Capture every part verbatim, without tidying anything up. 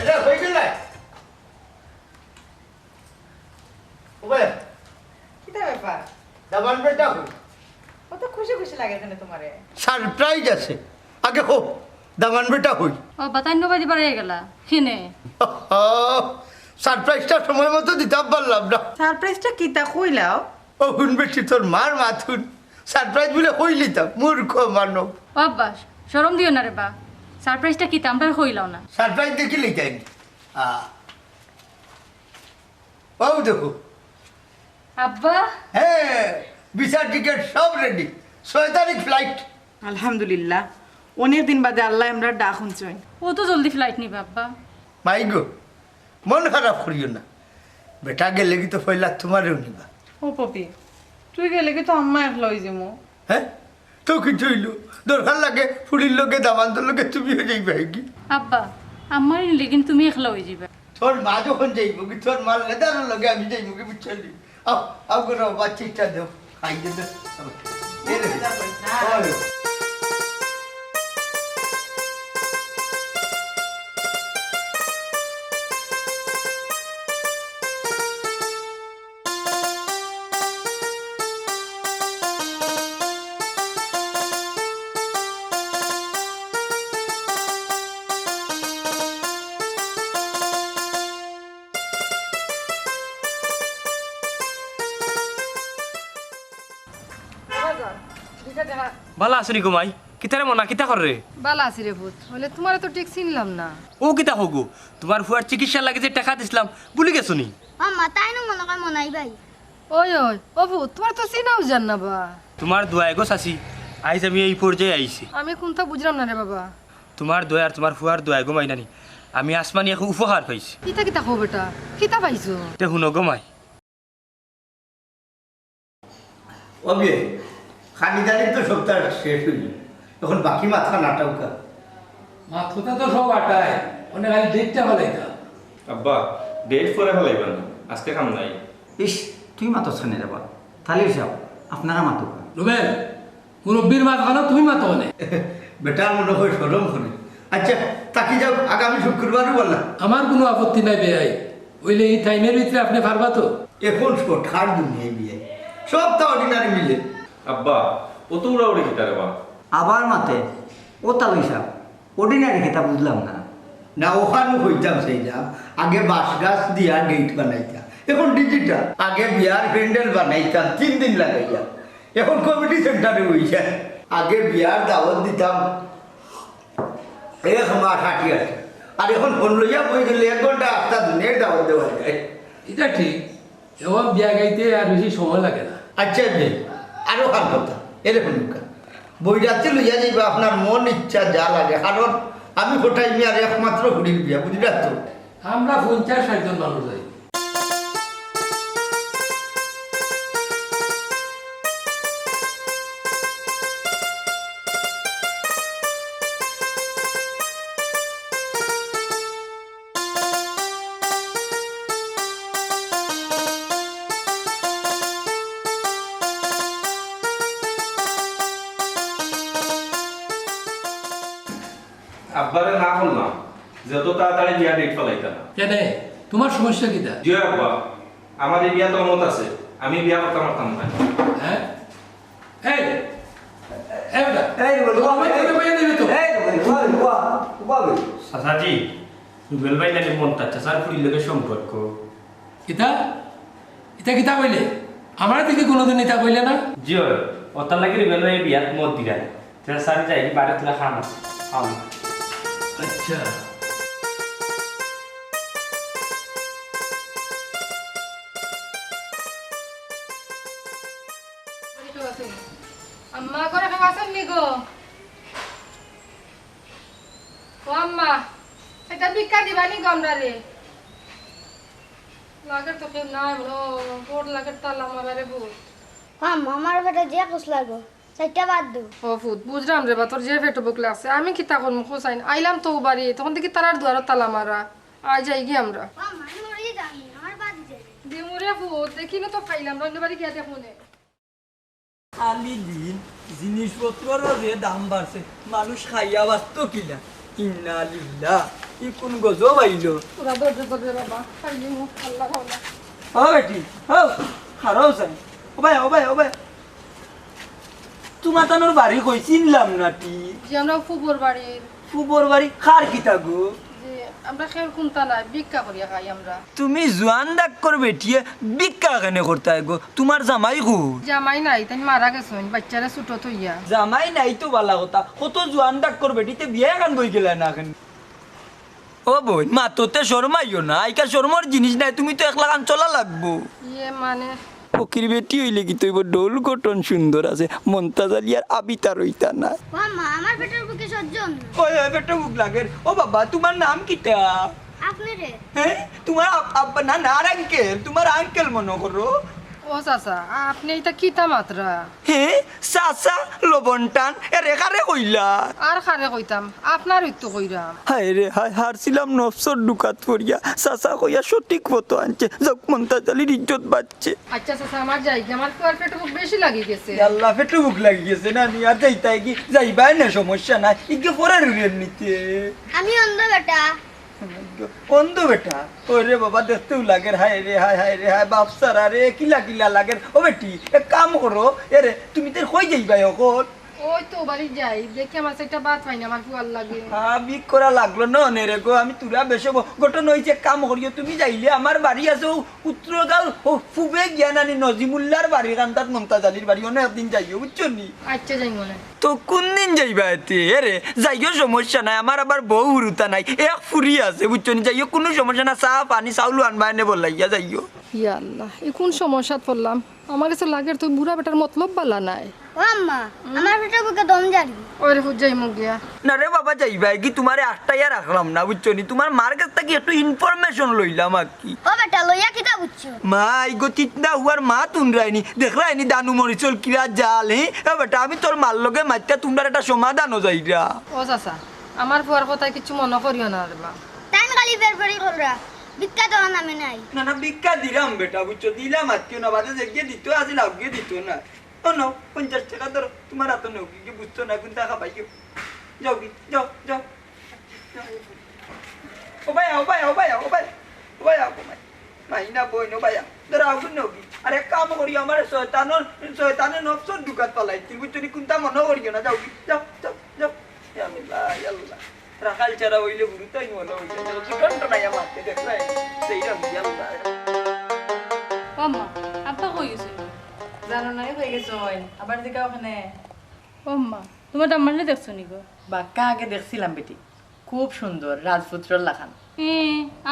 এটা হয়ে গেল না? ওবে, কিতা ব্যাপার? দামান বেটা হই। অত খুশি খুশি লাগে কেনে তোমারে? সারপ্রাইজ আছে। আগে কও, দামান বেটা হই। ও, বাতাইন নবাই দিবার হয়ে গেলা। কিনে? সারপ্রাইজটা সময় মতো দিতাম পারলাম না। সারপ্রাইজটা কিতা কইলাও? ও হুন বেটি, তোর মার মাত হুন। সারপ্রাইজ বলে কইলিতাম, মূর্খ মানব। ও আব্বা, শরম দিও না রে বা। সারপ্রাইজটা কিতা, আমরারে কইলাও না। সারপ্রাইজ দেখি লিতাই। আ, ও দেখো। আব্বা। হ্যাঁ, ভিসা টিকিট সব রেডি। ছয় তারিখ ফ্লাইট। আলহামদুলিল্লাহ, অনেক দিন বাদে আল্লায় আমরার ডাক হুনছইন। অত জলদি ফ্লাইট নিবা আব্বা? মাই গো, মন খারাপ করিও না, বেটা গেলে কি তো পয়লা তোমারেও নিবা। ও পপি, তুই গেলে কি তো আম্মা একলা অই যিমু। হ্যাঁ, তো কিতা অইলো? দরকার লাগে ফুড়ির লগে, দামান্দর লগে তুমিও যাইবায় গি। আব্বা, আম্মারে নিলে কিন্তু তুমি একলা অই যিবায়। তোর মা যখন যাইবো গি, তোর মার লেদারর লগে আমি যাইমু গি, বুঝছো নি? আও, আও গো, বাচ্চাটা দেও, খাই দে, দেও। এই রে। ওই। বালা আছো নি গো মাই? কিতারে মনা, কিতা কররে? বালা আছি রে পুত, অইলে তোমারে তো ঠিক চিনলাম না। ও কিতা কও গো, তোমার ফুয়ার চিকিৎসার লাগি যে টেকা দিছলাম, ভুলি গেছো নি? আম্মা, তাইনও মনে কয় মনাই ভাই। ওই, ওই, ও পুত, তোমারে তো চিনাও যার না বা। তোমার দোয়ায় গো চাচি, আইজ আমি এই পর্যায়ে আইছি। আমি কুন্তা বুঝলাম না রে বাবা। তোমার দোয়ায় আর তোমার ফুয়ার দোয়ায় গো মাইনানি, আমি আসমানি এক উপহার পাইছি। ইতা কিতা কও বেটা, কিতা পাইছো? তে হুনো গো মাই। ও বিয়াই, খানিদারি তো সপ্তাহ শেষ অইল, এখন বাকি মাথা নাটাউকা। মাথাটা তো সব আটায়, অনে খালি ডেটটা ফালাইতা। আব্বা, ডেট পরে ফালাইবা না, আজকে কাম নাই। ইস, তুই মাতস কেনে রে বা? তালির সাব, আপনারা মাতউক্কা। রুবেল, মুরব্বির মাত খানো, তুমি মাতো কেনে? বেটার মনে হয় শরম করে। আচ্ছা, থাকি যাউক, আগামী শুক্রবারও বলা। আমার কুনু আপত্তি নাই বেয়াই, অইলে ই টাইমর ভিতরে আপনে পারবা তো? এখন শর্টকাট দুনিয়ায় বিয়াই, সবতা অর্ডিনারি মিলে। আব্বা, অত উড়াউড়ি কিতারে বা? আবার মাতে, ও তালই সাব, অর্ডিনারি কিতা বুঝলাম না। না, অখানউ কইতাম চাইলাম, আগে বাঁশ গাছ দিয়া ডেট বানাইতা, এখন ডিজিটাল। আগে বিয়ার প্যান্ডেল বানাইতা তিন দিন লাগাইয়া, এখন কমিটি সেন্টারে অইছে। আগে বিয়ার দাওয়াত দিতাম এক মাস আটি আটি, আর এখন ফোন লইয়া বই গেলে এক ঘন্টা আস্তা দুনিয়ার দাওয়াত দেওয়া যায়। ইটা ঠিক, এখন বিয়া গাইতে আর বেশি সময় লাগে না। আচ্ছা, যে আরো খান কথা, এরে হুনুক্কা, বইরাতে লইয়া যাইবা আপনার মন ইচ্ছা যা লাগে, কারণ আমি কটাই মিয়ার একমাত্র ফুড়ির বিয়া, বুঝলা তো? আমরা পঞ্চাশ ষাট জন মানুষ যাই। আব্বারে না করলাম যে অত তাড়াতাড়ি বিয়া ডেট ফালাইতা না। কেনে? তোমার সমস্যা কিতা? জি আব্বা, আমার এই বিয়াত অমত আছে, আমি বিয়া করতাম পারতাম না। হ্যাঁ? এই, এই বেটা, এই রুবেল, তোমার এই, বইনে নিবে তো? এই রুবেল, ওয়া, ওয়া, ওয়া। চাচাজি, রুবেল ভাই নাকি মন্তাজ চাচার ফুড়ির লগে সম্পর্ক। কিতা? ইতা কিতা কইলে? আমারে দেখি কোনোদিন ইতা কইলে না। জি অয়, অতার লাগি রুবেল ভাই বিয়াত মত দিরা। তে স্যার যাই, বাড়ি তুলা খাম আছে। খাম। আচ্ছা। আম্মা, ঘরো কেউ আছইন নি গো? ও আম্মা, একটা ভিক্ষা দিবা নি গো আমরারে? লাগের তো কেউ নাই, মনো অয় ঘর লাগের তালা মারা রে পুত। আম্মা, আমার পেটো যে কুছ লাগবো, চাইরটা বাদ দেও। ও পুত, বুঝরাম রে বা, তোর যে পেটো ভুক লাগছে, আমি কিতা করমু কছাইন? আইলাম তো অউ বাড়ি, তখন দেখি তারার দুয়ারো তালা মারা। আয় যাইগি আমরা। ও আম্মা, আমি মরি যাইমু, আমার বাদ দেও। দিমু রে পুত, দেখি না তো পাইলাম, অন্য বাড়ি গিয়া দেখমু নে। খালি দিন জিনিসপত্ররও যে দাম বাড়ছে, মানুষ খাইয়া বাঁচতো কিনা? ইন্না লিল্লাহ, ই কোন গজব আইলো? পুরা ধৈর্য ধর রে বাবা, খাইলিমু, আল্লাহ ভালা। ও বেটি, ও, খাড়াও চাই। ও ভাই, ও ভাই, ও ভাই। তুমার তানর বাড়ি কই? চিনলাম না টি। জি, আমরা ফুবর বাড়ির। ফুবর বাড়ি? কার কিতা গো? জি, আমরা কেউর কুন্তা নায়, ভিক্ষা করিয়া খাই আমরা। তুমি জোয়ান ডাক্কর বেটিয়ে ভিক্ষা কেনে করতায় গো? তুমার জামাই কই? জামাই নাই, তাইন মারা গেছইন, বাইচ্চারে ছুটো থইয়া। জামাই নাই তো ভালা কথা, কত জোয়ান ডাক্কর বেটিতে বিয়া এখান বই গেলায় না কেনে? ও বইন, মাততে শরমাইও না, আইজকাল শরমর জিনিস নায়, তুমি তো একলাখান চলা লাগবো। ইয়ে মানে? ফকির বেটি অইলে কিতা অইবো, ডৌল গঠন সুন্দর আছে, মন্তাজ আলী আর আবিতা রইতা নায়। ও আম্মা, আমার পেটর ভুকে সহ্য অয় না। ওই, ওই, পেটর ভুক লাগের। ও বাবা, তুমার নাম কিতা? আপনে রে? হ্যাঁ? তুমার আব-, আব্বা, না, না, আর আঙ্কেল, তুমার আঙ্কেল মনো করো। ও চাচা, আপনে ইতা কিতা মাতরা? হে, চাচা, লবণ টান, এরে কারে কইলা? আর কারে কইতাম, আপনারউ তো কইরাম। হায় রে হায়, হারছিলাম নফসর ধুকাত পড়িয়া, চাচা কইয়া সঠিক পথো আনছে, যাউক মন্তাজ আলীর ইজ্জত বাঁচছে। আচ্ছা চাচা, আমার যাইগি, আমার ফুয়ার পেটো ভুক বেশি লাগি গেছে। ইয়াল্লা, পেটো ভুক লাগি গেছে না নি? আর যাইতায় গি, যাইবায় না, সমস্যা নাই, ইগে পরে রুড়ের নিতে। আমি অন্ধ বেটা। অন্ধ বেটা? ওরে বাবা, দেখতেউ লাগের, হায় রে হায়, হায় রে হায়, বাপ সারা রে, কিলা কিলা লাগের। ও বেটি, এক কাম করো, এরে, তুমি তে কই যাইবায় অখন? ওই তো বাড়ি যাই, দেখি আমার একটা ভাত পাই না, আমার ফুয়ার লাগি। হ্যাঁ, ভিক করা লাগলো না নে রে গো, আমি তুরা বেশ অইবো। ঘটনা অইছে, এক কাম করিও, তুমি যাইলে আমার বাড়ি আছে, অউ উত্তরগাঁও, অউ ফুবে গিয়া নানি নজিমুল্লার বাড়ি, কান্দাত মন্তাজ আলীর বাড়ি, অনো একদিন যাইও, বুঝছো নি? আচ্ছা, যাইমু নে। তো কুনদিন যাইবায় তে? এরে, যাইও, সমস্যা নাই, আমার আবার বউ হুরুতা নাই, এক ফুরি আছে, বুঝছো নি? যাইও, কুনু সমস্যা না, চা, পানি, চাউল আনবায় নে বলাইয়া যাইও। ইয়া আল্লাহ, ই কুন সমস্যাত পড়লাম? আমার গেছে লাগের তুই বুড়া বেটার মতলব ভালা নায়। ও আম্মা, আমার পেটর ভুকে দম জারি। ওরে হুত যাইমু গিয়া। না রে বাবা, যাইবায় গি, তুমারে আটকাইয়া রাখলাম না, বুঝছো নি? তুমার মার গেছ থাকি একটু information লইলাম আর কি। ও বেটা, লইয়া কিতা বুঝছো? মা, ইগো তিতনা হুয়ার মা তুনরায়নি, দেখরায়নি দানু মরিচর কিলা জাল, হে? এ বেটা, আমি তোর মার লগে মাতিয়া তুমরার একটা সমাধানো যাইরা। ও চাচা, আমার ফুয়ার কথায় কিচ্ছু মনো করিও না রে মা। তাইন খালি বেরবেরি কররা, ভিক্ষা দেওয়া নামে নাই। না, না, ভিক্ষা দিরাম বেটা, বুঝছো? দিলাম আত্মীয় না, বাদে যে গিয়ে দিত আছিল, আগে দিত না। ও নাও, পঞ্চাশ টেকা ধরো, তুমার আতো নেও, কি বুঝছো না, কুনতা খাবাই কেউ। যাও গি, যাও, যাও। ও ভাই, ও ভাই, ও ভাই, ও ভাই, ও ভাই, ও ভাই। মাই না বইন, ও ভাই, ধরো আগুন নেও গি। আর এক কাম করি, আমার শয়তানর, শয়তানর নফসর ধুকাত ফালাই দিল, বুঝছো নি? কুনতা মনো করিও না, যাও গি, যাও, যাও, যাও। ইয়া আল্লাহ, ইয়া আল্লাহ। রাখাল ছাড়া অইলে হুরুতাই মনে অইছে। দেখো, কি টনটনাইয়া মারতে দেখরায়? সেই রকম, ইয়া আল্লাহ। ও আম্মা, আব্বা কই গেছইন? জানো না, কই গেছইন? আবার জিগাও কেনে। ও আম্মা, তুমার দামান্ডরে দেখছো নি গো? বাক্কা আগে দেখছিলাম বেটি, খুব সুন্দর, রাজপুত্রর লাখান। হে,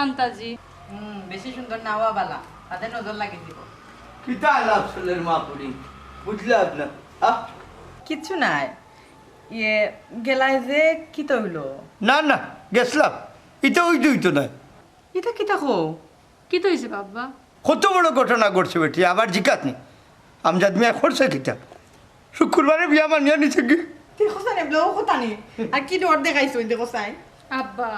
আন্তাজি। হুম, বেশি সুন্দর নাওয়া বালা, তাতে নজর লাগি দিব। কিতা আলাপ চলের মা পুরি? বুঝলাম না। আহ? কিচ্ছু নাই। ইয়ে, গেলায় যে কিতা অইলো? না, না, গেছলাম। ইতা অইতো অইতো নায়। ইতা কিতা কও? কিতা অইছে বাবা? কত বড় ঘটনা ঘটছে বেটি, আবার জিকাত নি। আমজাদ মিয়া করছে কিতা? শুক্রবারে বিয়া মানিয়া নিছে গি। দেখো সাইন, এবলাও কথা নি। আর কি ডর দেখাইছো, দেখো সাইন। আব্বা।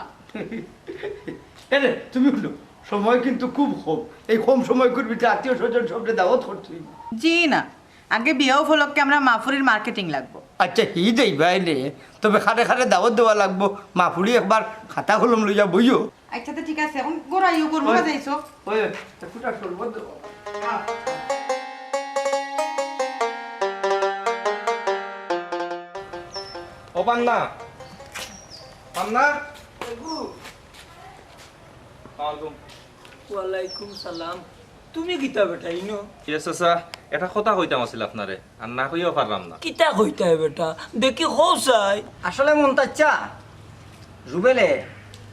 এরে, তুমি হুনো, সময় কিন্তু খুব কম। এই কম সময়কুর ভিতরে আত্মীয় স্বজন সবরে দাওয়াত করতে অইবো। জি না, আগে বিয়া উপলক্ষে আমরা মাফুরির marketing লাগবো। আচ্ছা, হি যাইবায় নে, তবে খারে খারে দাওয়াত দেওয়া লাগবো। মাফুরি একবার খাতা কলম লইয়া বইও। আচ্ছা, তো ঠিক আছে, এখন ঘরো আইও, ঘরো ওই, যাইছো। ওই, ওই, তা ফুটা শরবত দেবো। ও পান্না, পান্না। ওয়ালাইকুম সালাম। তুমি কিতা বেটা ইনো? ইয়ে চাচা, একটা কথা কইতাম আছিল আপনারে, আর না কইয়াও পারলাম না। কিতা কইতায় বেটা? দেখি কও চাই। আসলে মন্তাজ চাচা, রুবেলে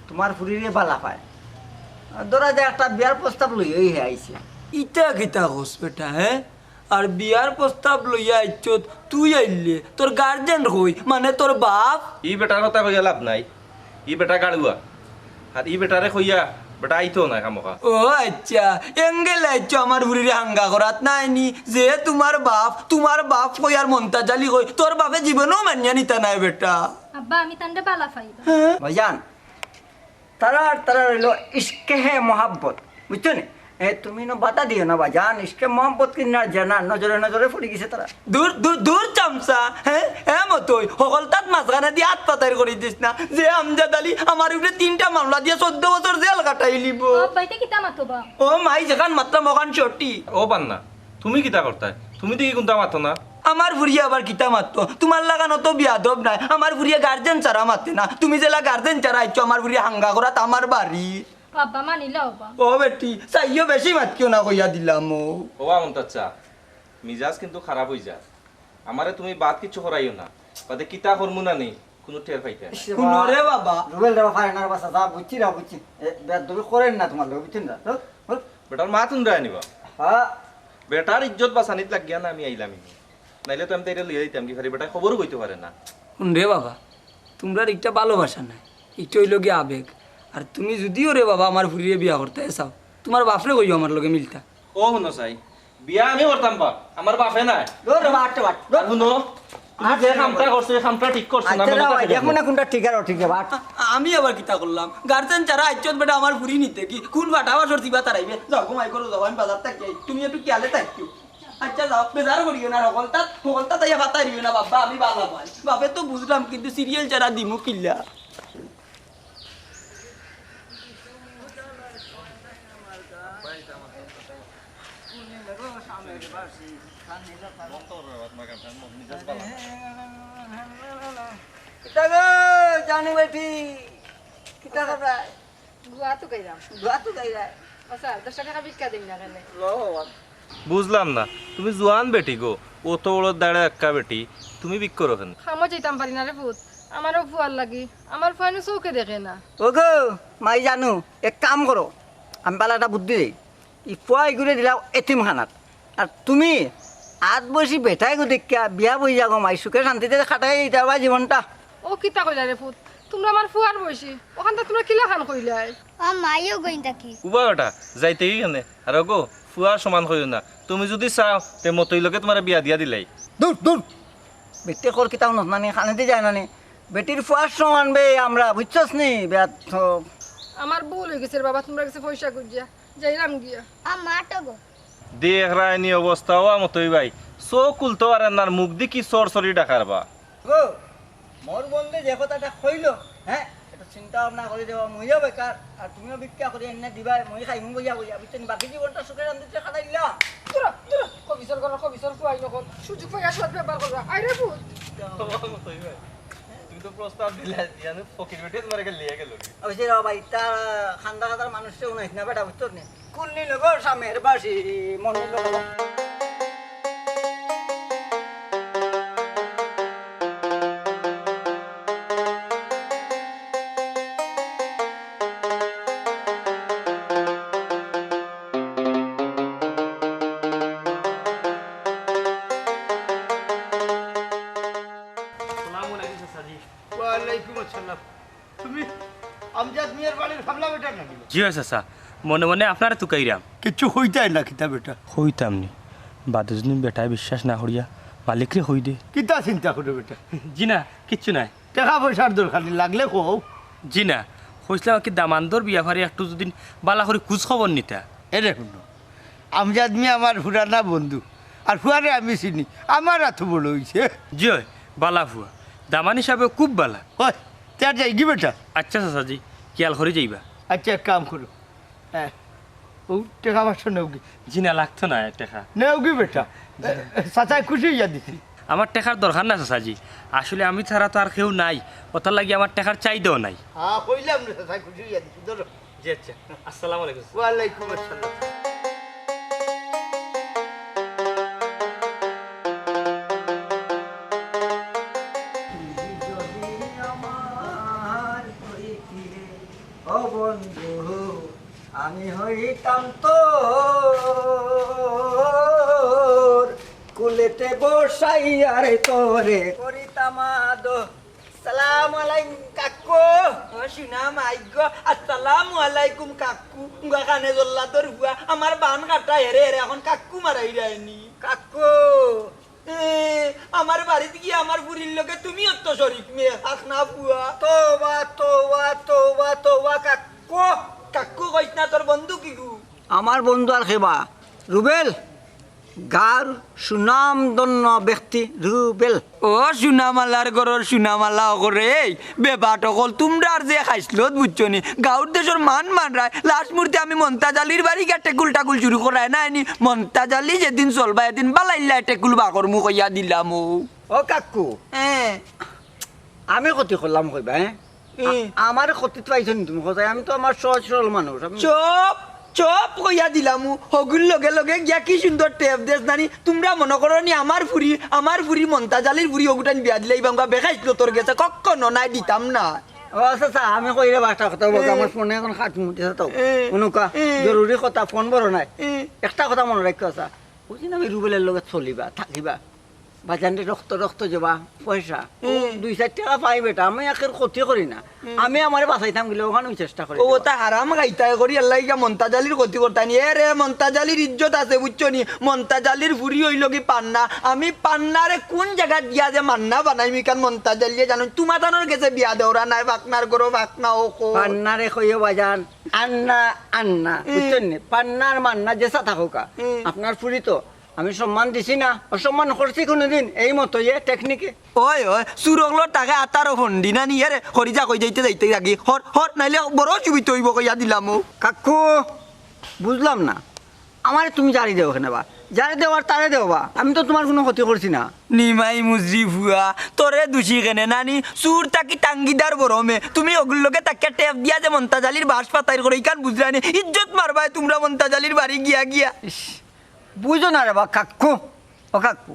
তুমার ফুরিরে বালা পায়। আর ধরা যায় একটা বিয়ার প্রস্তাব লইয়াউ হে আইছে। ইতা কিতা কস বেটা, হে? আর বিয়ার প্রস্তাব লইয়া আইছত তুই আইলে, তোর গার্জেন কই? মানে তোর বাপ? ই বেটার কথা কইয়া লাভ নাই, ই বেটা গাড়ুয়া। আর ই বেটারে কইয়া বেটা আইতো না খামোখা। ও আচ্ছা, এঙ্গেলে আইছো আমার ফুরিরে হাঙ্গা করাত নায় নি? যে তুমার বাপ, তুমার বাপ কই আর মন্তাজ আলী কই, তোর বাপে জীবনেও মানিয়া নিতা নায় বেটা। আব্বা, আমি তানরে বালা পাই। হ্যাঁ? ভাইজান, তারার, তারার অইলো ইশকে হে মোহাব্বত, বুঝছো নি? এ, তুমি নু বাধা দিও না ভাইজান, ইশকে মোহাব্বত কিনার জানা, নজরে নজরে পড়ি গেছে তারা। দূর, দূর, দূর চামচা, হ্যাঁ? এ মতই, হকলতাত মাঝখানে দিয়া আত পাতাইর করি দিস না। যে আমজাদ আলী আমার উপরে তিনটা মামলা দিয়া চৌদ্দ বছর জেল কাটাইলিবো। ও, বাইতে কিতা মাতো বা? ও মাই, যেখান মাততাম অখান সঠিক। ও বান্না, তুমি কিতা করতায়? তুমি দেখি কুনতা মাতো না। আমার ফুরিয়ে আবার কিতা মাতো? তুমার লাখান অত বিয়াদব নায়। আমার ফুরিয়ে গার্জেন ছাড়া মাতে না। তুমি যেলা গার্জেন ছাড়া আইছো, আমার ফুরিয়ে হাঙ্গা করাত আমার বাড়ি। বাবা মানিলাও বা। ও বেটি, চাইও বেশি মাতিও না কইয়া দিলাম ও। ও আমন চাচা, মিজাজ কিন্তু খারাপ অই যায়। আমারে তুমি বাদ কিচ্ছু করাইও না। বাদে কিতা করমু না নি, কুনু টের পাইতায় না। ইশ রে হুনো বাবা। রে বাবা। রুবেল রে বাবা, ফারে না রে বাবা, যা বুঝছি রে, বুঝছি। এ, বেয়াদবি করের না তুমার লগে, বুঝছইন না? ধুর, ধুর। বেটার মাত উন্ডায় নিবা। হ্যাঁ। বেটার ইজ্জত বাঁচানিত লাগিয়া না আমি আইলাম ইনো। নাইলে তো আমি তাইরে লইয়া দিতাম কি ফারি, বেটায় খবরও কইতো পারে না। হুন রে বাবা, তুমরার ইটা ভালোবাসা নায়, ইটা অইলো গিয়া আবেগ। আর তুমি যুদিও রে বাবা আমার ফুরিরে বিয়া করতায় চাও, তুমার বাফরে কইও আমার লগে মিলতা। ও হুনো চাই, বিয়া আমি করতাম বা, আমার বাফে নায়। ধুর রে বাবা, আটটা বাট, ধুর। আর হুনো, তুমি যে কামটা করছো, এই কামটা ঠিক করছো না, আচ্ছা, মনে যাও, থাকে দেখো না। না কুনটা ঠিক আর অঠিক রে বাবা। আ-, আমি আবার কিতা করলাম? গার্জেন ছাড়া আইছত বেটা আমার ফুরি নিতে কি? কুন ফাটা বাসর দিবা তারাইবে? যাও, ঘুমাই করো, যাও, আমি বাজার থাকি আই। তুমি একটু খেয়ালে থাকিও। আচ্ছা, যাও, বেজার করিও না, হকলতাত, হকলতাত আইয়া ফাতাইরিও না, বাবা, আমি বালা পাই। বাফে তো বুঝলাম, কিন্তু সিরিয়াল ছাড়া দিমু কিলা? কিতা গো, জানু বেটি? কিতা কররায়? গুয়া তো গাইরাম। গুয়া তো গাইরায়। আচ্ছা, দশটা টেকা ভিক্ষা দেই না কেনে? লও বাবা। বুঝলাম না, তুমি জোয়ান বেটি গো, অত বড় দাড়া এক্কা বেটি, তুমি ভিক করো কেনে? কামো যাইতাম পারি না রে পুত, আমারও ফুয়ার লাগি, আমার ফুয়ায় নু চউখে দেখে না। ও গো, মাই জানু, এক কাম করো, আমি বালা একটা বুদ্ধি দেই, ই ফুয়া ইগুরে দিলাও এতিমখানাত, আর তুমি আত বয়সী বেটাইগু দেখিয়া বিয়া বই যাগো মাই, সুখে শান্তিতে কাটাই দিতে পারবা জীবনটা। ও কিতা কইলা রে পুত, তুমরা আমার ফুয়ার বয়সী, অখানতা তুমরা কিলাখান কইলায়? ও মাইও গইন থাকি। উবা বেটা, যাইতে কি কেনে? আর ওগো, ফুয়ার সমান কইও না। তুমি যুদি চাও, তে মতই লগে তুমারে বিয়া দিয়া দিলাই। দূর, দূর। বেটি কর কিতা হুনস না নি, কানেদি যায় না নি। বেটির ফুয়ার সমান বে আমরা, বুঝছস নি? বেয়াদব। আমার ভুল অই গেছে রে বাবা, তুমরার গেছে পয়সা খুজিয়া। যাইরাম গিয়া। আ, মাটো গো। দেখরায় নি অবস্থা, ও মতই ভাই। চউখ খুলতো পারের না, আর মুখদি কি চরচরি ডাকার বা। গো, মোর বন্ধে যে কথাটা কইলো, হ্যাঁ, একটু চিন্তা ভাবনা করি দেখো, মইও বেকার, আর তুমিও ভিক্ষা করি এনে দিবায়, মই খাইমু বইয়া বইয়া, বুঝছো নি? বাকি জীবনটা সুখে শান্তিতে কাটাইলাম। দূর, দূর, কবিছর করো, কবিছর ফুয়াই নকল, সুযোগ পাইয়া সৎ ব্যবহার করো। আয় রে পুত। ও মতই ভাই, তুমি তো প্রস্তাব দিলায়, ইয়ানু ফকির বেটিয়ে তুমারে লিয়া গেলো। অইছে রে বাবা, ইতা খান্দা খাদার মানুষরে হুনাইস না বেটা, বুঝছস নি? কুন্নি লগর সামের বাসি, মনে লগর। আসসালামু আলাইকুম চাচাজি। ওয়ালাইকুম আসসালাম। তুমি আমজাদ মিয়ার বাড়ির খাবলা বেটা নানি? জি অয় চাচা, মনে মনে আপনারে তুকাইরাম। কিচ্ছু কইতায় না কিতা বেটা? কইতাম নি, বাদে যুদি বেটায় বিশ্বাস না করিয়া মালিকরে কই দে। কিতা চিন্তা করো বেটা? জি না, কিচ্ছু নায়। টেকা পয়সার দরকার নি, লাগলে কও। জি না, কইছলাম কি দামান্দর বিয়াপারে একটু যুদি বালা করি খুজ খবর নিতা। এরে হুনো, আমজাদ মিয়া আমার পুরানা বন্ধু, আর ফুয়ারে আমি চিনি, আমার আতো বড় অইছে। জি অয়, বালা ফুয়া, দামান হিসাবে খুব বালা। ওই, তে আর যাইগি বেটা? আচ্ছা চাচাজি, খিয়াল করি যাইবা। আচ্ছা, এক কাম করো, হ্যাঁ, ও টেকা পাঁচশো নেওগি। জি না, লাগতো না টেকা। নেওগি বেটা। চাচায় খুশি অইয়া দিছি। আমার টেকার দরকার না চাচাজি, আসলে আমি ছাড়া তো আর কেউ নাই, অতার লাগি আমার টেকার চাইদাও নাই। হ্যাঁ, কইলাম না, চাচায় খুশি অইয়া দিছি, ধরো। জি আচ্ছা, আসসালামু আলাইকুম। ওয়ালাইকুম আসসালাম। ও বন্ধু, আমি হইতাম তোর বসাইয়ার তোরে করিতাম আদর। সালাম আলাইকুম কাকু। ও সুনাম আইগো। আসসালামু আলাইকুম কাকু। উঙ্গা কানে জল্লাদর হুয়া। আমার বান কাটা হেরে হেরে এখন কাকু মারাইরায়নি। কাকু। এ, আমার বাড়িত গিয়া আমার ফুরির লগে তুমি অত শরিক মেয়ে, হাক না ফুয়া। তোবা, তোবা, তোবা, তোবা, কাক্কু। কাক্কু কইস না, তোর বন্ধু কিগু? আমার বন্ধু আর কেবা? রুবেল, গাঁওর সুনামধন্য ব্যক্তি রুবেল। ও সুনামালার ঘরর সুনামালা অকরে, বেবাট অকল, তুমরার যে খাইছলত বুঝছো নি, গাঁওর দেশর মান মানরায়, লাশ মুরতে আমি মন্তাজ আলীর বাড়ি গিয়া টেকুল টাকুল শুরু করায় নায় নি, মন্তাজ আলী যেদিন চলবা এদিন বালাইল্লায় টেকুল বাকরমু কইয়া দিলাম ও। ও কাক্কু, হ্যাঁ। আমি ক্ষতি করলাম কইবা, হ্যাঁ? এ। আ-, আমার ক্ষতি তো পাইছো নি তুমি কোথায়? আমি তো আমার সহজ সরল মানুষ। আমি চুপ, চুপ কইয়া দিলাম ও। হগুর লগে লগে গিয়া কি সুন্দর টেপ দেস নানি। তুমরা মনো করো নি আমার ফুরি, আমার ফুরি মন্তাজ আলীর ফুরি হগুটাইন বিয়া দিলে ইবাঙ্গা বেখাইছলতর গেছে। কখনো নায়, দিতাম না। ও আচ্ছা, আচ্ছা, আমি কইরে বাসা কথা বলতো, এ। আমার ফোনে এখন খাট মুটি আছে তো। এ। অনুকা, এ। জরুরি কথা, ফোন বড় নাই। এ। একটা কথা মনে রাখিও, আচ্ছা। ওই দিন আমি রুবেলের লগে চলিবা, থাকিবা। বাজানরে রক্ত রক্ত জবা পয়সা। ও হুম। দুই চাইর টেকা পাই বেটা, আমি একের ক্ষতি করি না। হুম। আমি আমারে বাঁচাইতাম গেলে ওখানে আমি চেষ্টা করি ও দিবা। তা হারাম খাইতায় করি, আল্লাহ ইয়া মন্তাজ আলীর ক্ষতি করতায় নি। এ রে, মন্তাজ আলীর ইজ্জত আছে, বুঝছো নি? মন্তাজ আলীর ফুরি অইলো কি পান্না। আমি পান্নারে কোন জাগাত দিয়া যে মান্না বানাইমি কান মন্তাজ আলীয়ে জানো। তুমাতানোর গেছে বিয়া দেওরা নায়, ফাকনার ঘরো ফাকনা ও কো। পান্নারে কইও বাজান, আন্না, আন্না, হুম। বুঝছেন নি? পান্নার মান্না যেসা থাকুকা। হুম। আপনার ফুরি তো আমি সম্মান দিছি না, অসম্মান করছি কোনোদিন এই মতো ইয়ে টেকনিকে? ওই, ওই, চুরকলর তাকে আতারও ফন্ডি না নি, এরে, হরি যা কই যাইতে যাইতে থাকি। হর, হর, নাইলে বড় অসুবিধা অইবো কইয়া দিলাম ও। কাকু, বুঝলাম না, আমারে তুমি জারি দেও কেনে বা? জারি দেওয়ার তারে দেও বা, আমি তো তোমার কোনো ক্ষতি করছি না। নিমাই মুজরি ফুয়া, তোরে দুষি কেনে নানি, চুর তাকি টাঙ্গিদার বড় মে। তুমি ওগুর লগে তাকে টেপ দিয়া যে মন্তাজ আলীর বাস পাতাইর করে, ইখান বুঝরায় নি, ইজ্জত মারবায় তুমরা মন্তাজ আলীর বাড়ি গিয়া গিয়া। ইস, বুঝো না রে বা কাক্কু, ও কাক্কু,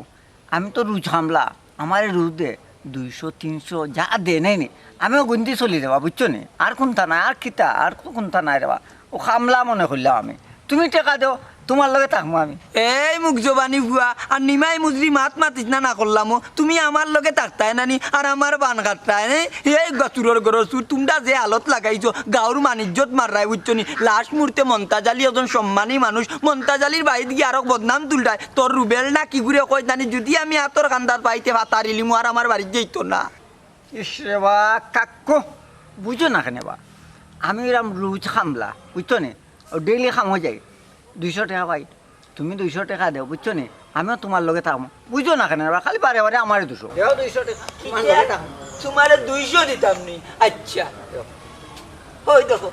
আমি তো রুজ খামলা, আমারে রুজ দে দুইশো, তিনশো, যা দে নাই নে, আমিও গুনতি চলি রে বা, বুঝছো নি? আর কুন্তা নাই, আর কিতা, আর তো কুন্তা নাই রে বা, ও খামলা মনে করলাম আমি। তুমি টেকা দেও, তোমার লগে থাকমু আমি। এই মুখ জবানি ফুয়া, আর নিমাই মুজরি মাত মাতিস না, না করলাম ও। তুমি আমার লগে থাকতায় নানি, আর আমার বান কাটতায় নে। এই গা চুরর ঘরর চুর, তুমরা যে হালত লাগাইছো, গাঁওর মান ইজ্জত মাররায়, বুঝছো নি? লাশ মুরতে মন্তাজ আলী একজন সম্মানী মানুষ, মন্তাজ আলীর বাড়িত গিয়া আরো বদনাম তুলরায়। তোর রুবেল না কিগুরে কয় জানি, যদি আমি আতর কান্দাত পাইতে ফাতারিলিমু আর আমার বাড়িত যাইতো না। ইস রে বা, কাক্কু, বুঝো না কেনে বা? আমি এরাম রুজ খামলা, বুঝছো নি? ও ডেইলি খামো যাই, দুইশো টেকা পাই। তুমি দুইশো টেকা দেও, বুঝছো নি? আমিও তোমার লগে থাকমু। বুঝো না কেনে বা? খালি বারে বারে আমারে দুষো। দেও দুইশো টেকা, তোমার লগে থাকমু। তোমারে দুইশো দিতাম নি। আচ্ছা। ওই দেখো,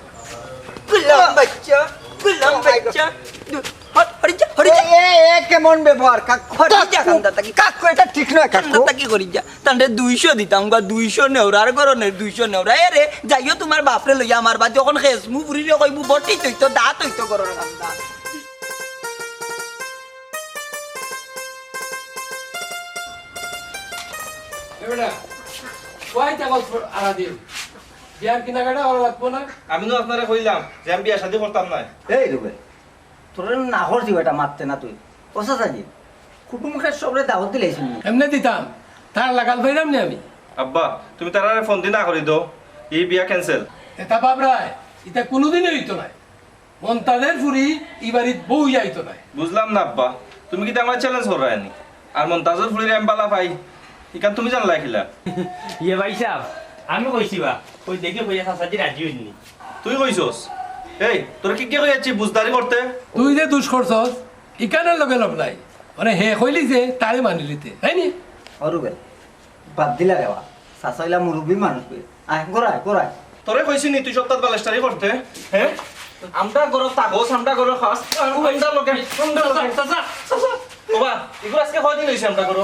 গুলাম বাচ্চা, গুলাম বাচ্চা। দু-, হট, হরি যা, হরি যা। এ, এ, এ, কেমন ব্যবহার, কাক-, হরি যা, কাকু, কান্দা থাকি। কাকু, এটা ঠিক নয়, কাকু। কান্দা থাকি হরি যা। তানরে দুইশো দিতাম গা, দুইশো নেওরার গরনের দুইশো নেওরা। এ রে, যাইও তোমার বাপরে লইয়া আমার বাদ, যখন খেসমু বুড়িরে কইমু, বটি তৈতো, দা তৈতো গরনের কান্দা। এ বেটা, কয় টাকা আড়া দিন? বিয়ার কেনাকাটা করা লাগবো না? আমি তো আপনারে কইলাম যে আমি বিয়া শাদি করতাম না। এই রুবেল, তোরে না করছি বেটা, মাততে না তুই। ও চাচাজি, কুটুমকে সবরে দাওয়াত দিলাইছইন নি? এমনে দিতাম, তার লাগাল পাইলাম নি আমি। আব্বা, তুমি তারারে ফোন দি না করি দেও, এই বিয়া cancel। এটা বাবরায়, এটা কোনোদিনই হইতো নায়। মন্তাজের ফুরি ই বাড়িত বউ যাইতো নায়। বুঝলাম না আব্বা, তুমি কিতা আমারে challenge কররায় নি? আর মন্তাজর ফুরিরে আমি বালা পাই, ইখান তুমি জানলায় কিলা? ইয়ে ভাইসাব, আমি কইছি বা, কই দেখি কইয়া চাচাজি রাজি অইননি। তুই কইছস? এই, তোরে কিগে কইয়াছি বুঝদারি করতে? তুই যে দুষ করছস, ইখানর লগে লগ নাই। মানে হে কইলি যে তারে মানিলিতে, তাই নি? ও রুবেল, বাদ দিলা রে বা। চাচা অইলা মুরব্বি মানুষ কই। আয়, ঘর আয়, ঘর আয়। তোরে কইছি নি তুই সপ্তাহ বালেস্টারি করতে? হ্যাঁ? আমরা ঘরো থাকস, আমরা ঘরো খাস, আমরা লগে, আমরা লগে। চাচা, চাচা, চাচা। ওবা, ইগুর আজকে কয়দিন অইছে আমরা ঘরো?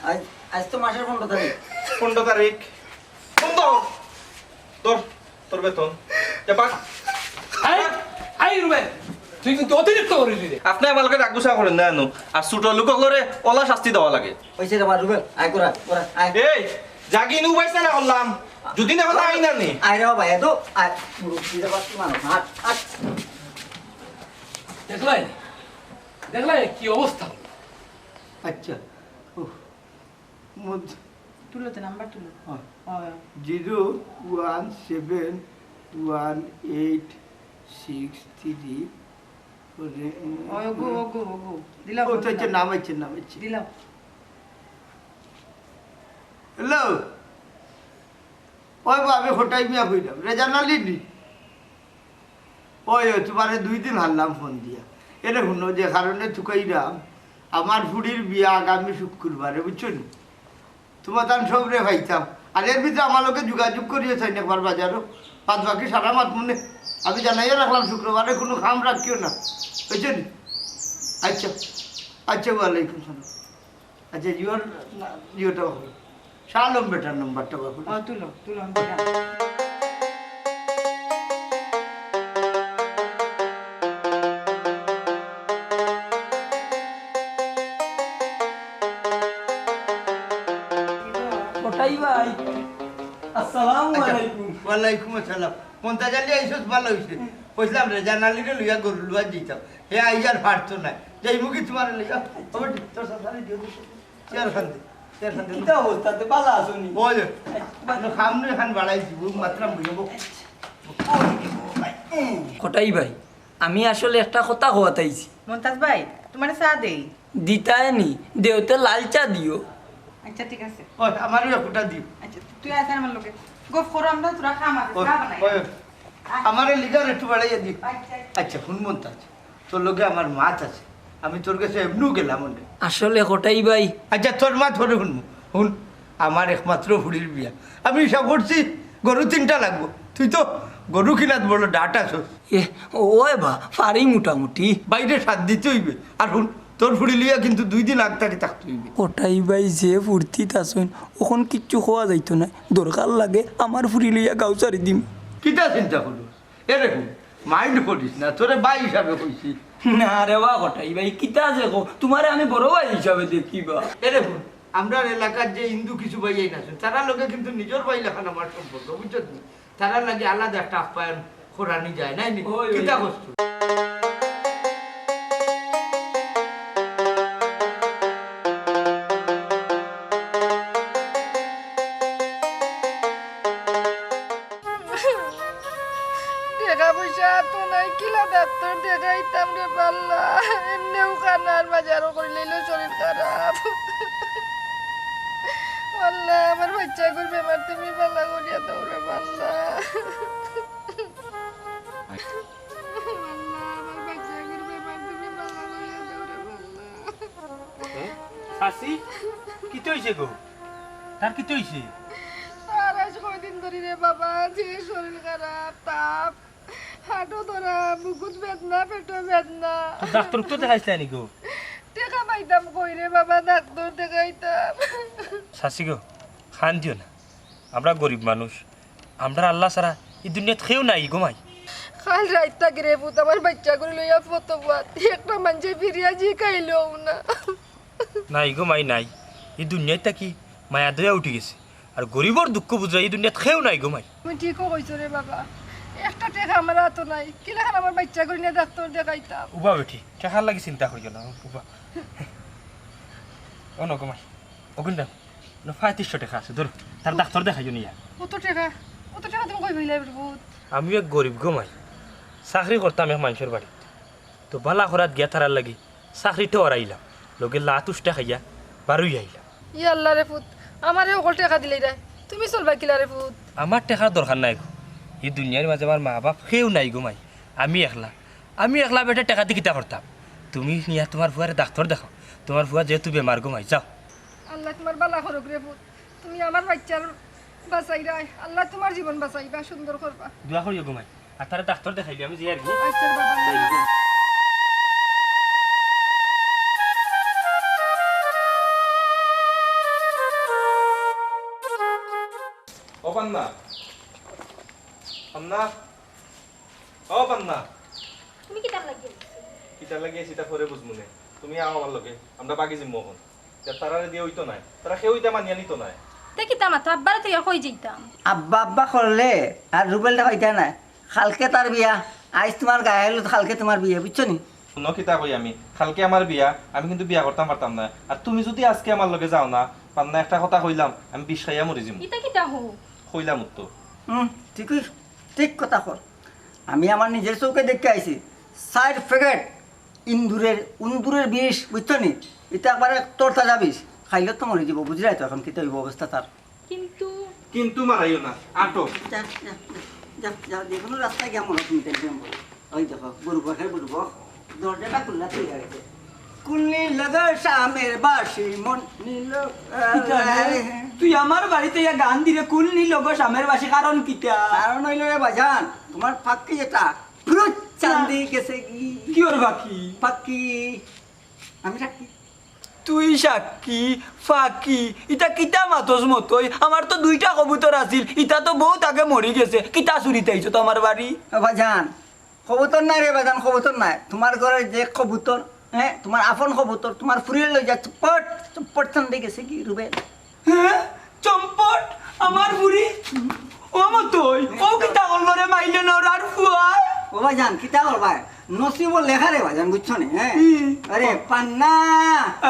আজ, আজ তো মাসের পনেরো তারিখ। পনেরো তারিখ? বন্ধ। ধর, তোর বেতন। যা পাক। এই, এই রুবেল, তুই কিন্তু অতিরিক্ত করিলি রে। আপনে আমার লগে রাগ গুসা করেন না জানো। আর ছোট লোক অকলরে অলা শাস্তি দেওয়া লাগে। অইছে রে বা রুবেল, আয় ঘর আয়, ঘর আয়, আয়। এই, জাগি নু পাইছ না করলাম। যদি না হলে আই না নি। আয় রে বাবা, এত, আয়। মুরব্বি রে বা, তুই মানুষ, হাট, হাট। দেখলাই? দেখলাই কি অবস্থা? আচ্ছা। উফ, মন-, তুলো তো, নাম্বার তুলো। হ্যাঁ। হ্যাঁ। Zero one seven one eight six three. ওরে, ওই ওগো, ওগো, ওগো। দিলাও, ও তো হচ্ছে দিলাও। নাম হচ্ছে, নাম হচ্ছে। দিলাও। হ্যালো। ওই বা, আমি হোটাই মিয়া কইলাম, রেজান আলী নি? ওই, ওই, তোমারে দুই দিন হারলাম ফোন দিয়া। এরে হুনো, যে কারণে তুকাইরাম, আমার ফুড়ির বিয়া আগামী শুক্রবারে, বুঝছো নি? তোমার তান সবরে পাইতাম। আর এর ভিতরে আমার লগে যোগাযোগ করিও চাই না একবার বাজারো। বাদ বাকি সারা মাত মনে আমি জানাইয়া রাখলাম, শুক্রবারে কোনো কাম রাখিও না, বুঝছো নি? আচ্ছা, আচ্ছা, ওয়ালাইকুম সালাম। আচ্ছা, ইওর না, ইওটা বাবু। শালম বেটার নাম্বারটা বাবু। ও, তুলো, তুলো, আমি তুলো। কোটাই ভাই, আসসালামু আচ্ছা। আলাইকুম। ওয়ালাইকুম আসসালাম। মন্তাজ আলী আইসস, ভালো হইছে। কইছিলাম রে, জানালি রে লইয়া গরু লইয়া দিতাম। হে আইয়ার পারতো না। যাইমু কি তোমার লইয়া? ওই তোর সাথে দিও। চেয়ার খান দে, চেয়ার খান দে। কিতা অবস্থা? তে ভালা আছো নি? ওই যে, মানে খাম নু এখান বাড়াইছি, বুক মাত্রা বুঝবো। কোটাই ভাই, আমি আসলে একটা কথা কওয়াত আইছি। মন্তাজ ভাই, তোমারে চা দেই? দিতায় নি, দেওতে লাল চা দিও। আচ্ছা, ঠিক আছে। ওই, আমারও একটা দিও। আচ্ছা, তুই আয় আমার লগে। গফ করো, আমরা তোরা খাম আছে, ওই, চা বানাই। ওই, আয়। আমারে লিগার একটু বাড়াইয়া দিও। আচ্ছা, আচ্ছা। আচ্ছা, হুন মন্তাজ। তোর লগে আমার মাত আছে, আমি তোর কাছে এমনেউ গেলাম অনে। আসলে কোটাই ভাই। আচ্ছা, তোর মাত পরে হুনমু। হুন, আমার একমাত্র ফুড়ির বিয়া, আমি হিসাব করছি গরু তিনটা লাগবো। তুই তো গরু কিনাত বড় ডাট আছস। এ, ওই বা, পারি মোটামুটি। বাইরে সাত দিতে হইবে। আর হুন, তোর ফুড়ি লইয়া কিন্তু দুই দিন আগ থাকি থাকতে হইবে। কোটাই ভাই যে ফুর্তিত আছইন, অখন কিচ্ছু কওয়া যাইতো নায়। দরকার লাগে আমার ফুড়ি লইয়া গাঁও ছাড়ি দিম। কিতা চিন্তা করো? এরে হুন, mind করিস না, তোরে ভাই হিসাবে কইছি। না রে বা কোটাই ভাই, কিতা যে কও, তোমারে আমি বড় ভাই হিসাবে দেখি বা। এরে হুন, আমরার এলাকার যে হিন্দু কিছু ভাইয়াইন আছইন, তারার লগে কিন্তু নিজর ভাই লাখান আমার সম্পর্ক, বুঝছস নি? তারার লাগি আলাদা একটা আপ্যায়ন করানি যায়, নায় নি? ওই, ওই। কিতা কস তুই? টেকা পয়সা তো নাই, কিলা ডাক্তার দেখাইতাম রে বাল্লা। এমনেউ খানার বাজারও করিলাইলে শরীর খারাপ। আল্লাহ, আমার বাচ্চাগুর বেমার তুমি ভালা করিয়া দাও রে বাল্লা। আল্লাহ, আমার বাচ্চাগুর বেমার তুমি ভালা করিয়া দাও রে বাল্লা। এ? চাচি, কিতা অইছে গো? তার কিতা অইছে? তার আজ কয়দিন ধরি রে বাবা, যে শরীর খারাপ, তাপ, হাঁটো ধরা, বুকুত বেদনা, পেটো বেদনা। তো ডাক্তার তো দেখাইছিলা নি গো? টেকা পাইতাম কই রে বাবা, ডাক্তার দেখাইতাম। চাচি গো, কান্দিও না, আমরা গরিব মানুষ, আমরার আল্লাহ ছাড়া ই দুনিয়াত কেউ নাই গো মাই। কাইল রাইত থাকি রে পুত আমার বাচ্চাগুরে লইয়া ফটো পাত, একটা মানষে ফিরিয়া জিকাইলেও না। নাই গো মাই, নাই। ই দুনিয়াত থাকি মায়া দয়া উঠি গেছে। আর গরিবর দুঃখ বুঝরা ই দুনিয়াত কেউ নাই গো মাই। তুমি ঠিকও কইছো রে বাবা, একটা টেকা আমার আতো নাই, কিলাখান আমার বাচ্চাগুরে নিয়া ডাক্তার দেখাইতাম। উবা বেটি, টেকার লাগি চিন্তা করিও না, উবা। ও নগো মাই, অগুন দাও, পঁয়ত্রিশশো টেকা আছে, ধরো, তার ডাক্তার দেখাইও নিয়া। অত টেকা, অত টেকা তুমি কই পাইলায় রে পুত? আমিও এক গরিব গো মাই, চাকরি করতাম এক মানষর বাড়িত, তো ভালা করাত গিয়া তারার লাগি চাকরিটাও হারাইলাম, লগে লাত উষ্টা খাইয়া বারই আইলাম। ইয়া আল্লাহ রে পুত, আমারে হকল টেকা দিলাইরায়, তুমি চলবায় কিলা রে পুত? আমার টেকার দরকার নাই গো, ই দুনিয়ার মাঝে আমার মা বাপ কেউ নাই গো মাই, আমি একলা। আমি একলা বেটা টেকা দি কিতা করতাম? তুমি নিয়া তুমার ফুয়ারে ডাক্তার দেখাও, তুমার ফুয়া যেহেতু বেমার গো মাই, যাও। আল্লায় তুমার ভালা করুক রে পুত, তুমি আমার বাচ্চারে বাঁচাইরায়, আল্লায় তুমার জীবন বাঁচাইবা, সুন্দর করবা। দোয়া করিও গো মাই। আর তারে ডাক্তার দেখাইলে আমি যাই আর কি। আচ্ছা রে বাবা। ও পান্না, পান্না, ও পান্না। তুমি কিতার লাগি আইছো? কিতার লাগি আইছি তা পরে বুঝমুনে। তুমি আও আমার লগে, আমরা বাগি যাইমু অখন। তে তারারে দিয়া অইতো নায়, তারা কেউ ইতা মানিয়া নিতো নায়। তে কিতা মাতো, আব্বারে তো ইয়া কই যাইতাম। আব্বা আব্বা করলে আর রুবেলটা পাইতা নায়। কালকে তার বিয়া, আইজ তুমার গায়ে হলুদ, কালকে তুমার বিয়া, বুঝছো নি? হুনো কিতা কই আমি, কালকে আমার বিয়া, আমি কিন্তু বিয়া করতাম পারতাম না। আর তুমি যুদি আজকে আমার লগে যাও না, পান্না একটা কথা কইলাম, আমি বিষ খাইয়া মরি যিমু। ইতা কিতা হো? কইলাম তো। হুম, ঠিকই, ঠিক কথা কর। আমি আমার নিজর চউখে দেখিয়া আইছি, চাইর প্যাকেট ইন্দুরের, উন্দুরের বিষ, বুঝছো নি? ইতা একবারে তরতাজা বিষ। খাইলে তো মরি যিবো, বুঝরায় তো অখন কিতা অইবো অবস্থা তার। কিন্তু কিন্তু মারাইও না, আটো। যা, যা, যা, যা, যা, যেকোনো রাস্তায় গিয়া মরো তুমি, টেনশন করো। ওই দেখো, বুড়বক, হে বুড়বক, দরজাটা খুল্লা থইয়া গেছে। কুল নিল গো শামের বাঁশি, মন নিল। কিতা রে? তুই আমার বাড়িত ইয়া গান দিরে, কুল নিল গো শামের বাঁশি, কারণ কিতা? কারণ অইলো রে বাজান, তুমার ফাক্কি যেটা, ফুরুত চান্দি গেছে কি? কিওর ফাক্কি? ফাক্কি। আমি সাক্ষী। তুই সাক্ষী, ফাক্কি, ইতা কিতা মাতস মতই? আমার তো দুইটা কবুতর আছিল, ইতা তো বউত আগে মরি গেছে। কিতা চুরিত আইছো তো আমার বাড়ি? ও বাজান, কবুতর নায় রে বাজান, কবুতর নায়। তুমার ঘরর যে কবুতর, হে, তুমার আপন কবুতর, তুমার ফুরিরে লইয়া চুপট, চুপট চান্দি গেছে কি রুবেল? হে? চম্পট, আমার ফুরি? ও মতই, ও কিতা করলো রে মাইলে নরার ফুয়ায়? ও বাজান, কিতা করবায়? নসিবর লেখা রে বাজান, বুঝছো নি, হে? হুম। আরে, পান্না।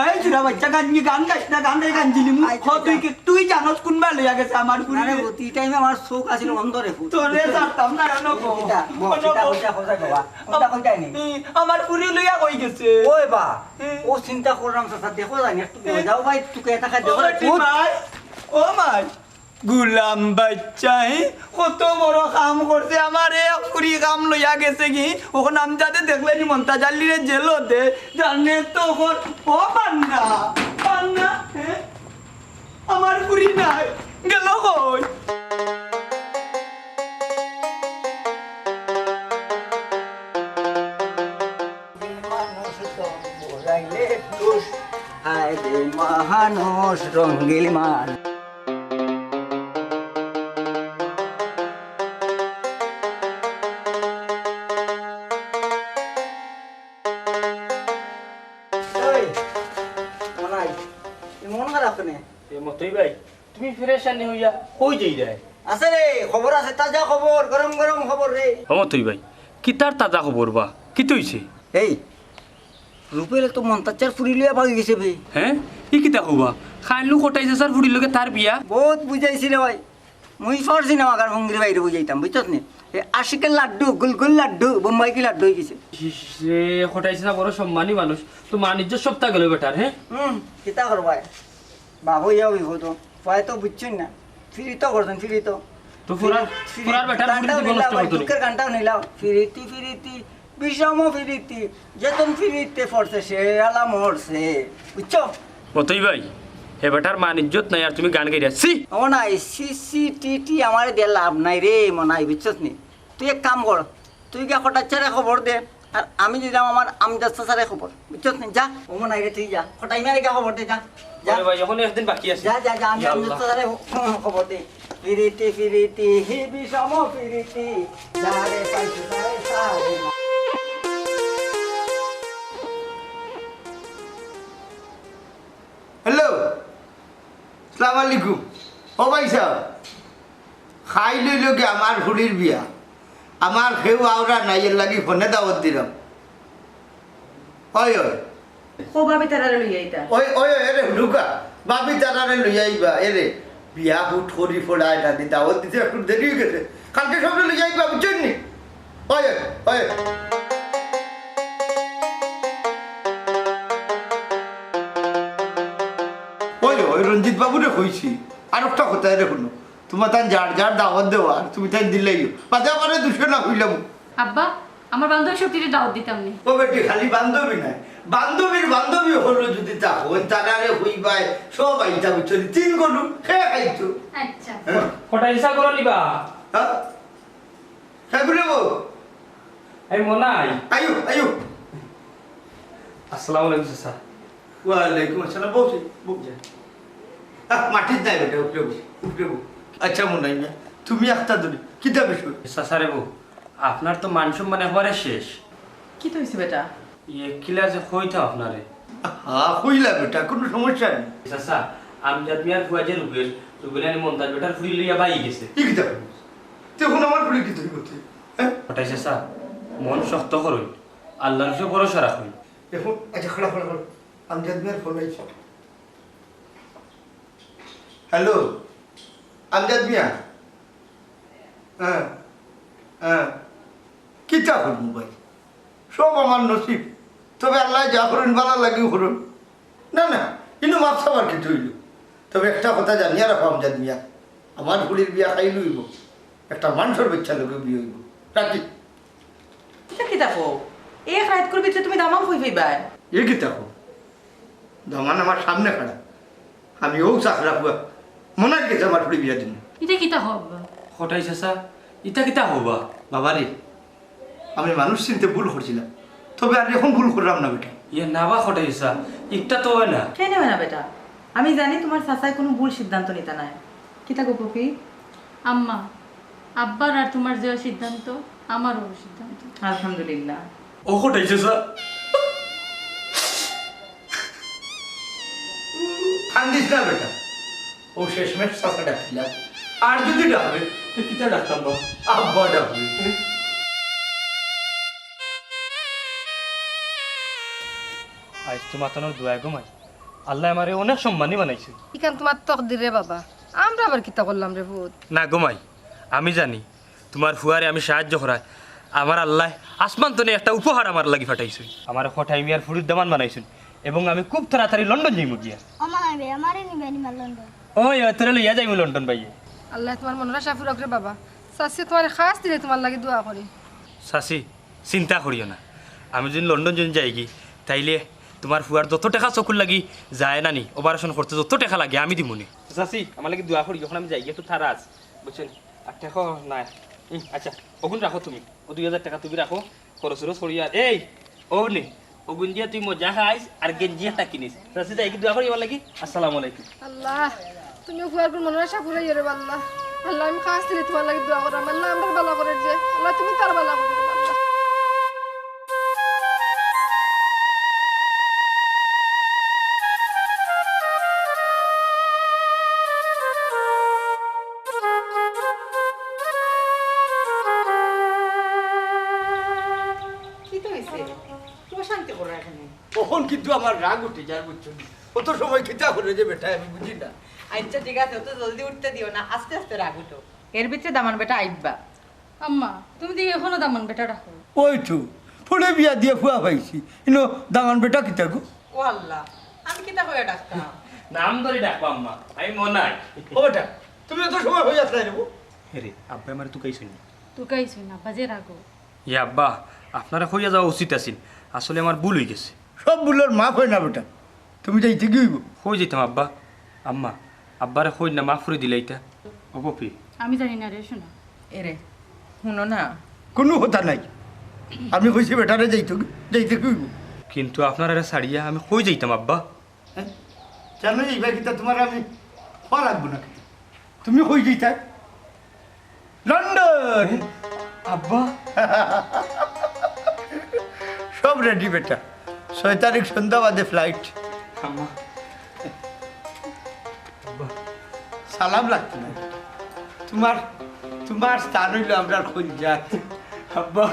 এই চুরা বাচ্চা, গান, গান গাইস না, গান গাই গান দিলি মু। আচ্ছা, হ, তুই আচ্ছা। কি, তুই জানোস কুনবা লইয়া গেছে আমার ফুরি? আরে, ও, তুই টাইমে আমার চউখ আছিল অন্ধ রে, ফুট। তোরে ছাড়তাম না, অনো গো। কিতা? বল, অনো কিতা গো। কইতা, কইতা বাবা। কিতা কইতা নি? হুম, আমার ফুরি লইয়া কই গেছে? ওই বা, হুম। ও চিন্তা করলাম, চাচা, দেখো জানি, একটু হুম। যাও ভাই, তুকে এটা খাই ও দেখো রে, বেটি ফুট। ভাই, ও মাই। গুলাম বাচ্চা, হে? কত বড় কাম করছে, আমার এক ফুরি কাম লইয়া গেছে কি? অখন আমজাদে দেখলে নি মন্তাজ আলীরে জেলো দে, জানে তো অখন, ও পান্না, পান্না, হে? আমার ফুরি নাই, গেল কই? মানুষ তো বড়াইলে দোষ, হায় রে মানুষ রঙ্গিল মান। এই, মনাই, তুই মন খারাপ কেনে? এ মতই ভাই, তুমি ফিরে শানি হইয়া কই যাই যায়? আছে রে, খবর আছে, তাজা খবর, গরম গরম খবর রে। ও মতই ভাই, কিতার তাজা খবর বা? কিতা অইছে? এই, রুবেলে তো মন্তাজ চাচার ফুরি লইয়া ভাগি গেছে বে। হে? ই কিতা কও বা? কাইলনু কটাই চাচার ফুরির লগে তার বিয়া? বউত বুঝাইছি রে ভাই। মুই পারছি না, মাগার ভঙ্গির বাইরে বুঝাইতাম, বুঝছস নি? এ আশিকের লাড্ডু, গুলগুল লাড্ডু, বোম্বাই কি লাড্ডু অই গেছে। সে কটাই চাচা বড় সম্মানী মানুষ, তো মান ইজ্জত সবতা গেল বেটার, হে? হুম, কিতা করবায়? বাপ অইয়া অইবো তো। ফুয়ায় তো বুঝছইন না। ফিরিত করছইন, ফিরিত। তো ফুরার, ফিরি-, ফুরার বেটার গানটাও ফুরিতি নিলাও, নষ্ট ভাই, করতো নি। দুঃখের গানটাও নিলাও। ফিরিতি, ফিরিতি, বিষম ফিরিতি, যেতন ফিরিতে পড়ছে, সে আলা মরছে। বুঝছো? মতই ভাই, হে বেটার মান ইজ্জত নাই, আর তুমি গান গাইরা। ছি! ও নাই, সি সি টি টি আমারে দিয়া লাভ নাই রে, মনাই, বুঝছস নি? তুই এক কাম কর, তুই গিয়া কটাই চাচারে খবর দে, আর আমি দিলাম আমার আমজাদ চাচারে খবর, বুঝছস নি? যা, ও মনাই রে, তুই যা, কটাই মিয়ারে গিয়া খবর দে, যা, যা। আরে ভাই, অখন একদিন বাকি আছে। যা, যা, যা, আমি ইয়া আমজাদ আল্লাহ। চাচারে খ-, খবর দে। ফিরিতি, ফিরিতি, হি বিষম ফিরিতি, যারে পাইছি তারে সারে। হ্যালো, আসসালামু আলাইকুম। ও ভাই সাহেব, কাইল অইলো গিয়া আমার ফুরির বিয়া। আমার কেউ আওরা নাই, এরলাগি ফোনে দাওয়াত দিলাম। অয়, অয়। ও ভাবি তারারে লইয়া আইতা। অয়, অয়, অয়, এরে হুরুকা। ভাবি তারারে লইয়া আইবা, এরে। বিয়া হুট করি পড়া এটা দি দাওয়াত দিতে একটু দেরি অই গেছে। কাইলকে সবরে লইয়া আইবা, বুঝছইন নি? অয়, অয়। অয়, অয়, রঞ্জিত বাবুরে কইছি। আর একটা কথা, এরে হুনো। তুমার তান যার যার দাওয়াত দেওয়ার, তুমি তাইন দিলাইও। বাদে আমারে দুশো না কইলাম। আব্বা, আমার বান্ধবী সবটিরে দাওয়াত দিতাম নি। ও বেটি, খালি বান্ধবী নায়, বান্ধবীর বান্ধবী অকল যুদি থাকইন, তারারে কইবায়, সব আইতা, বুঝছো নি? তিন গরু, কে খাইতো? আচ্ছা। হ্যাঁ? কটাই চাচা ঘরো নি বা? হ্যাঁ? হ্যাঁ, ঘুরে বউ। এই মনাই। আইও, আইও। আসসালামু আলাইকুম চাচা। ওয়ালাইকুম আসসালাম, বউ, বউ। আহ, মাটিত নাই বেটা, উপরে বউ, উপরে বউ। আচ্ছা মনাই মিয়া, তুমি একটা ধরি, কিতা বিষয়? চাচা রে বউ, আপনার তো মান সম্মান একবারে শেষ। কিতা অইছে বেটা? ইয়ে, কিলা যে কইতাম আপনারে। হ্যাঁ, কইলা বেটা, কুনু সমস্যা নাই। চাচা, আমজাদ মিয়ার ফুয়া যে রুবেল, রুবেল আলী মন্তাজ বেটার ফুরি লইয়া ভাগি গেছে। ই কিতা কইস? তে অখন আমার ফুরি কিতা অইবো তে? হ্যাঁ? কটাই চাচা, মন শক্ত করইন। আল্লাহর উপরে ভরসা রাখুন। দেখুন, আচ্ছা, খাড়া, খাড়া, খাড়া। আমজাদ মিয়ার ফোন আইছে। হ্যালো, আমজাদ মিয়া। হ্যাঁ, হ্যাঁ। কিতা করমু ভাই? সব আমার নসিব। তবে আল্লায় যা করইন, ভালার লাগিউ করইন। না, না, ইনো মাফ চাওয়ার কিতা অইলো? তবে একটা কথা জানিয়া রাখো, আমজাদ মিয়া, আমার ফুড়ির বিয়া খাইল অইবো, একটা মানষর বাইচ্চার লগে বিয়া অইবো। রাখি। ইতা কিতা কও? এক রাইতকুর ভিতরে তুমি দামান কই পাইবায়? এ কিতা কও? দামান আমার সামনে খাড়া। আমি অউ চাকরা পুয়া, মনাইর গেছে আমার ফুড়ি বিয়া দিমু। ইতা কিতা কও আব্বা? কটাই চাচা, ইতা কিতা কও বা? বাবারে, আমি মানুষ চিনতে ভুল করছিলাম, তবে আর এখন ভুল কররাম না বেটা। ইয়ে না বা কটাই চাচা, ইতা তো অয় না। কেনে অয় না বেটা? আমি জানি তুমার চাচায় কুনু ভুল সিদ্ধান্ত নিতা নায়। কিতা গো পপি? আম্মা, আব্বার আর তুমার যে সিদ্ধান্ত, আমারও সিদ্ধান্ত। আলহামদুলিল্লাহ। ও কটাই চাচা। কান্দিস না বেটা, অউ শেষমেশ চাচা ডাকিলা। আর যদি ডাকবে, তে কিতা ডাকতাম বা? আব্বা ডাকবে। আইজ তো মাতানোর দোয়ায় গো মাই, আল্লায় আমারে অনেক সম্মানী বানাইছে। ইখান তুমার তকদির রে বাবা, আমরা আবার কিতা করলাম রে পুত? না গো মাই, আমি জানি তুমার ফুয়ারে আমি সাহায্য করায় আমার আল্লায় আসমান তনে একটা উপহার আমার লাগি পাঠাইছইন। আমারে কটাই মিয়ার ফুড়ির দামান বানাইছইন এবং আমি খুব তাড়াতাড়ি লন্ডন যাইমু গিয়া। ও মাই রে, আমারে নিবা নি মা লন্ডন? ওই, ওই, তোরে লইয়া যাইমু লন্ডন ভাইয়ে। আল্লায় তুমার মনর আশা পুরাউক রে বাবা। চাচি তুমারে খাছ দিলে তুমার লাগি দোয়া করি। চাচি, চিন্তা করিও না, আমি যদি লন্ডন যদি যাইগি, তাইলে তুমার ফুয়ার যত টেকা চকুর লাগি যায় না নি, অপারেশন করতে যত টেকা লাগে আমি দিমু নে। চাচি, আমার লাগি দোয়া করিও, অখন আমি যাইগি, একটু তাড়া আছে, বুঝছো নি? আর টেকা নাই। হুম, আচ্ছা, অগুন রাখো তুমি, অউ দুই হাজার টেকা তুমি রাখো, খরচ উরচ করিও। আর এই, অউ নে, অগুন দিয়া তুই মজা খাইস আর গেঞ্জি একটা কিনিস। চাচি, যাইগি, দোয়া করিও আমার লাগি। আসসালামু আলাইকুম। আল্লাহ, তুমি ফুয়ার কুন মনর আশা পুরাইও রে আল্লাহ। আল্লাহ, আমি খাছ দিলে তুমার লাগি দোয়া কররাম। আল্লাহ, আমরার ভালা করিও যে। আল্লাহ, তুমি তার ভালা করিও রে আল্লাহ। কিতা অইছে? অশান্তি কররা কেনে? অখন কিন্তু আমার রাগ উঠি যার, বুঝছো নি? অত সময় কিতা করে যে বেটা, আমি বুঝি না। আচ্ছা, ঠিক আছে, অত জলদি উঠতে দিও না, আস্তে আস্তে রাগ উঠউক। এর ভিতরে দামান বেটা আইবা। আম্মা, তুমি দেখি অখনো দামান বেটা ডাকো। ওই তো, ফুড়ি বিয়া দিয়া ফুয়া পাইছি, ইনো দামান বেটা কিতা গো? ও আল্লাহ, আমি কিতা কইয়া ডাকতাম? নাম ধরি ডাকো আম্মা, আমি মনাই। ও বেটা, তুমি অত সময় অইয়া আছলায় রে বউ? হে রে, আব্বায় আমারে তুকাইছইন নি? তুকাইছইন, আব্বা যে রাগো। ইয়া আব্বা, আপনারে কইয়া যাওয়া উচিত আছিল, আসলে আমার ভুল অইগেছে। সব ভুলর মাফ অয় না বেটা, তুমি যাইতে কি অইবো? কই যাইতাম আব্বা? আম্মা, আব্বারে কইন না, মাফ করি দিলাইতা। ও পপি। আমি জানি না রে সোনা। এরে, হুনো না। কুনু কথা নাই, আমি কইছি বেটারে যাইতে, যাইতে কি অইবো? কিন্তু আপনারারে ছাড়িয়া আমি কই যাইতাম আব্বা? হ্যাঁ? জানো, এইবার কিতা তুমারে আমি কওয়া লাগবো না কিতা? তুমি কই যাইতায়? লন্ডন। আব্বা। সব রেডি বেটা, ছয় তারিখ সন্ধ্যা বাদে ফ্লাইট। আম্মা। আব্বা। সালাম লাগতো না। তুমার, তুমার স্থান অইলো আমরার কলিজাত। আব্বা।